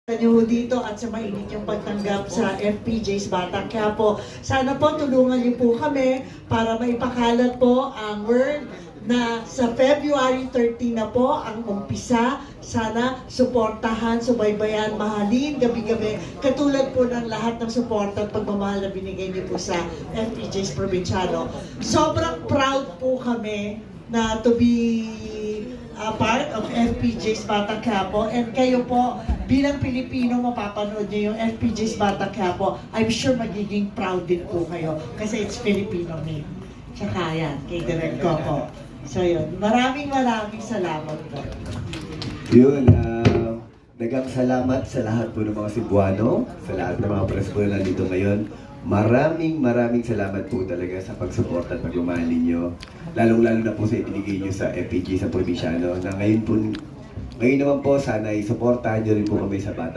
Nyo dito at sa mainit yung pagtanggap sa FPJ's Batang Quiapo. Sana po tulungan niyo po kami para maipakalat po ang word na sa February 13 na po ang umpisa. Sana suportahan, subaybayan, mahalin gabi-gabi. Katulad po ng lahat ng suporta at pagmamahal na binigay niyo po sa FPJ's Provinciano. Sobrang proud po kami na to be part of FPJ's Batang Quiapo, and kayo po bilang Pilipino mapapanood niyo yung FPJ's Batang Quiapo. I'm sure magiging proud din po kayo kasi it's Filipino made. Tsaka yan, kay Direk Coco. So yun, maraming salamat po. Yun, dagang salamat sa lahat po ng mga Cebuano, sa lahat ng mga presko na nandito ngayon. Maraming salamat po talaga sa pagsuporta at pagmamahal ninyo. Lalong-lalo na po sa ibinigay nyo sa FPJ sa Provinciano na ngayon naman po sana isuportahan nyo rin po kami sa bata.